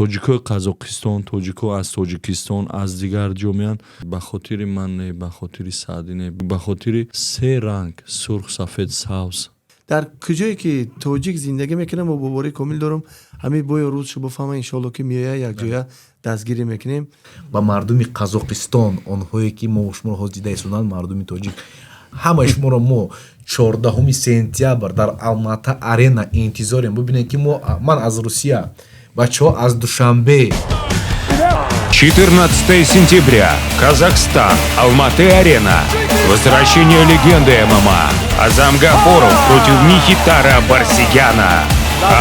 Тоҷикои Қазоқистон, тоҷико аз Тоҷикистон, аз дигар ҷо меянд. Ба хотири ман не, ба хотири Саъдӣ не, ба хотири се ранг: сурх, сафед, сабз. Дар куҷое ки тоҷик зиндагӣ мекунад, мо боварӣ комил дорам, ҳамин боё рӯзшо бифаҳма, иншоалло, ки меоя, якҷоя дастгирӣ мекунем. Ба мардуми Қазоқистон, онҳое ки мо шуморо ҳозир дида истоданд, мардуми тоҷик, ҳамаи шуморо мо 14 сентябр дар Алмата Арена интизорем. Бубинед, ки мо, ман аз Русия, бачаҳо аз Душанбе. 14 сентября. Казахстан. Алматы-Арена. Возвращение легенды ММА. Азам Гафуров против Михитара Барсегяна.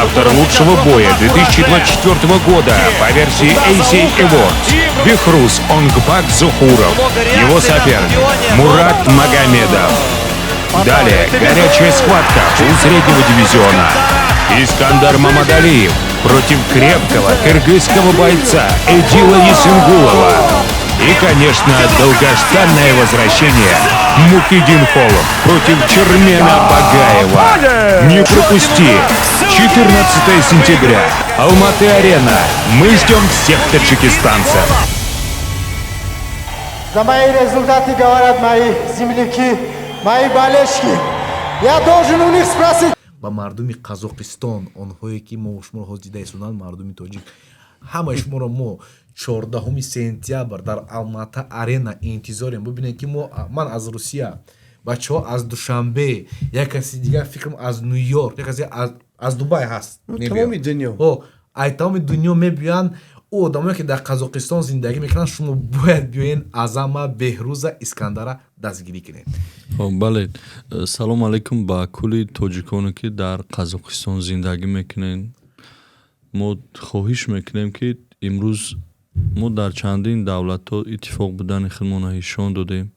Автор лучшего боя 2024 года по версии ACA Awards Бехруз Онгбак Зухуров. Его соперник Мурат Магомедов. Далее горячая схватка полусреднего дивизиона. Искандар Мамадалиев против крепкого кыргызского бойца Эдила Есенгулова. И, конечно, долгожданное возвращение: Мухиддин Холов против Чермена Багаева. Не пропусти! 14 сентября. Алматы-Арена. Мы ждем всех таджикистанцев. За мои результаты говорят мои земляки, мои болельщики. Я должен у них спросить. Ба мардуми Қазоқистон, онҳое ки мо шуморо ҳозир дида истоданд, мардуми тоҷик, ҳамаи шуморо мо 14 сентябр дар Алмата Арена интизорем. Бубинед, ки мо, ман аз Русия, бачаҳо аз Душанбе, як каси дигар, фикрам, аз Ню Йорк, як каси аз Дубай ҳаст. Тамоми дунё. Ай тамоми дунё мебиёянд. Ӯ одамое ки дар Қазоқистон зиндагӣ мекунанд, шумо бояд биёен, Азама, Беҳруза, Искандара дастгирӣ кунед. Бале, салому алайкум ба кулли тоҷиконе, ки дар Қазоқистон зиндагӣ мекунед. Мо хоҳиш мекунем, ки имрӯз мо дар чандин давлатҳо иттифоқ будани худмонро нишон додем.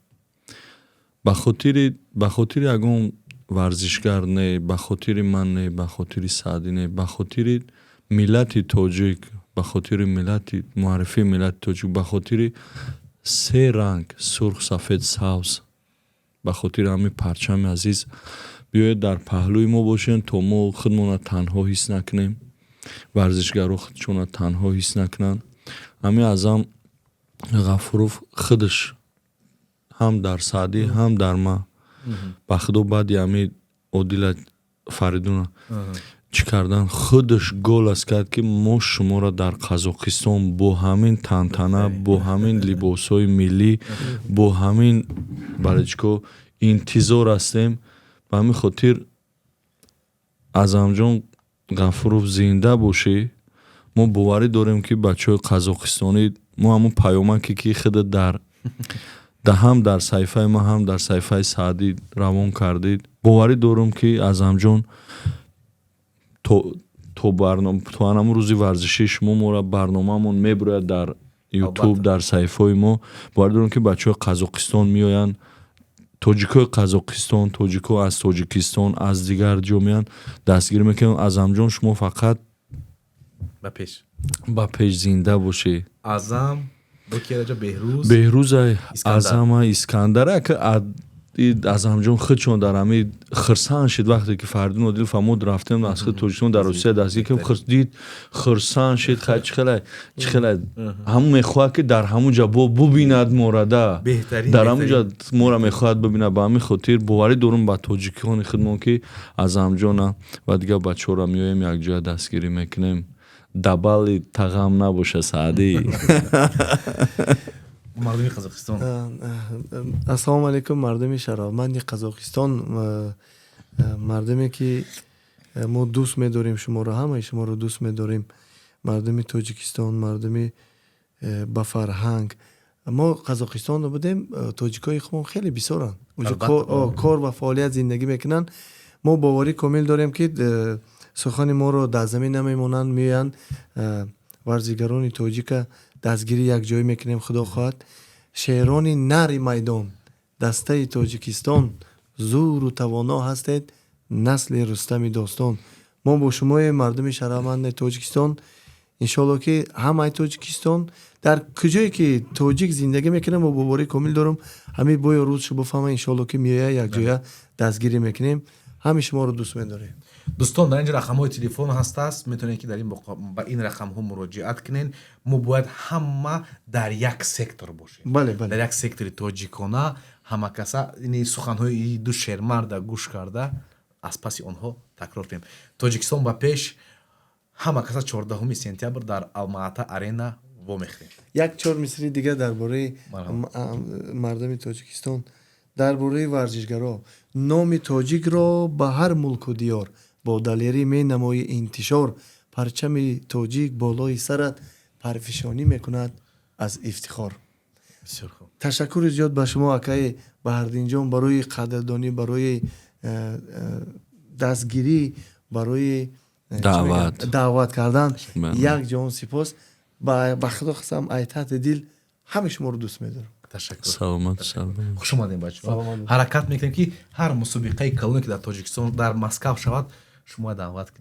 Ба хотири ягон варзишгар не, ба хотири ман не, ба хотири Саъдӣ не, ба хотири миллати тоҷик, ба хотири миллати, муаррифии миллати тоҷик, ба хотири се ранг: сурх, сафед, сабз, ба хотири ҳамин парчами азиз биёед, дар паҳлӯи мо бошед, то мо худмонро танҳо ҳис накунем, варзишгаро худшонро танҳо ҳис накунанд. Ҳамин Аъзам Ғафуров худаш ҳам дар Саъдӣ, ҳам дар ман, ба худо, баъди ҳамин Одила Фаридуна чӣ кардан, худаш голос кард, ки мо шуморо дар Қазоқистон бо ҳамин тантана, бо ҳамин либосҳои миллӣ, бо ҳамин болельщико интизор ҳастем. Ба ҳамин хотир, Аъзамҷон Ғафуров, зинда бошӣ. Мо боварӣ дорем, ки бачаҳои қазоқистонӣ мо ҳамун паёмаке, ки худат дар да ҳам дар саҳифаи ман, ҳам дар саҳифаи Саъдӣ равон кардед, боварӣ дорам, ки Аъзамҷон, то анамун рӯзи варзишии шумо моро барномаамон мебирояд дар Ютуб, дар саҳифаҳои мо. Боварӣ дорам, ки бачаҳои Қазоқистон меоянд, тоҷикои Қазоқистон, тоҷико аз Тоҷикистон, аз дигар ҷо меянд, дастгирӣ мекунем. Аъзамҷон, шумо фақат ба пеш. Ба пеш, зинда бошӣ. Азам бокираҷа, Беҳрӯз. Беҳрӯза, Азама, Искандара. Азамҷон худшон дар ҳами хирсан шид, вақте ки Фаридун Одилов мо рафтем, аз худ Тоҷикистон дар Русия дастгир кардем, дид, хирсан шид. Хай, чӣ хеле ҳамун мехоҳад, ки дар ҳамун ҷа бо бубинад морада, дар ҳамун ҷа мора мехоҳад бубинад. Ба ҳамин хотир боварӣ дорум ба тоҷикони худмон, ки Азамҷона ва дигар бачаҳоро меоем, якҷоя дастгирӣ мекунем. Дабали тағам набоша, Саъдӣ. Мардуми Қазоқистон. Ассалому алайкум, мардуми шарафманди Қазоқистон, мардуме ки мо дӯст медорем шуморо, ҳамаи шуморо дӯст медорем, мардуми Тоҷикистон, мардуми ба фарҳанг. Мо Қазоқистон будем, тоҷикои худмон хеле бисёранд уҷо, кор ва фаъолият, зиндагӣ мекунанд. Мо боварӣ комил дорем, ки сухани моро дар замин намемонанд, меоянд, варзигарони тоҷика дастгирӣ якҷоя мекунем, худо хоҳад. Шерони нари майдон, дастаи Тоҷикистон, зӯру тавоно ҳастед, насли Рустами достон. Мо бо шумоем, мардуми шарафманди Тоҷикистон. Иншоалло, ки ҳамаи Тоҷикистон, дар куҷое ки тоҷик зиндагӣ мекунад, мо боварӣ комил дорам, ҳамин боё рӯзшо бифаҳма, иншоалло, ки меоя, якҷоя дастгирӣ мекунем. Ҳами шуморо дӯст медорем. Дӯстон, дар инҷо рақамҳои телефон ҳастааст, метавонед, ки дар ин ба ин рақамҳо муроҷиат кунед. Мо бояд ҳама дар як сектор бошем. Бале, бале. Дар як сектори тоҷикона ҳама каса ини суханҳои ду шермарда гӯш карда, аз паси онҳо такрор кунем. Тоҷикистон ба пеш! Ҳама каса 14 сентябр дар Алмаата Арена вомехӯрем. Як чор мисри дигар дар бораи мардуми Тоҷикистон, дар бораи варзишгаро. Номи тоҷикро ба ҳар мулку диёр бо далерӣ менамои интишор. Парчами тоҷик болои сарат парфишонӣ мекунад аз ифтихор. Бисёр хуб. Ташаккури зиёд ба шумо, акаи Баҳриддинҷон, барои қадрдонӣ, барои дастгирӣ, барои чӣ Даъват. мегӯянд? Даъват кардан. Бале. Як ҷаҳон сипос. Ба Худо қасам, ай таҳти дил ҳамаи шуморо дӯст медорам. Ташаккур. Саломат, саломат. Хуш омадем, бачаҳо. Саломат бошед. Ҳаракат мекунем, ки ҳар мусобиқаи калоне, ки дар Тоҷикистон, дар Москав шавад, шумо даъват кунем.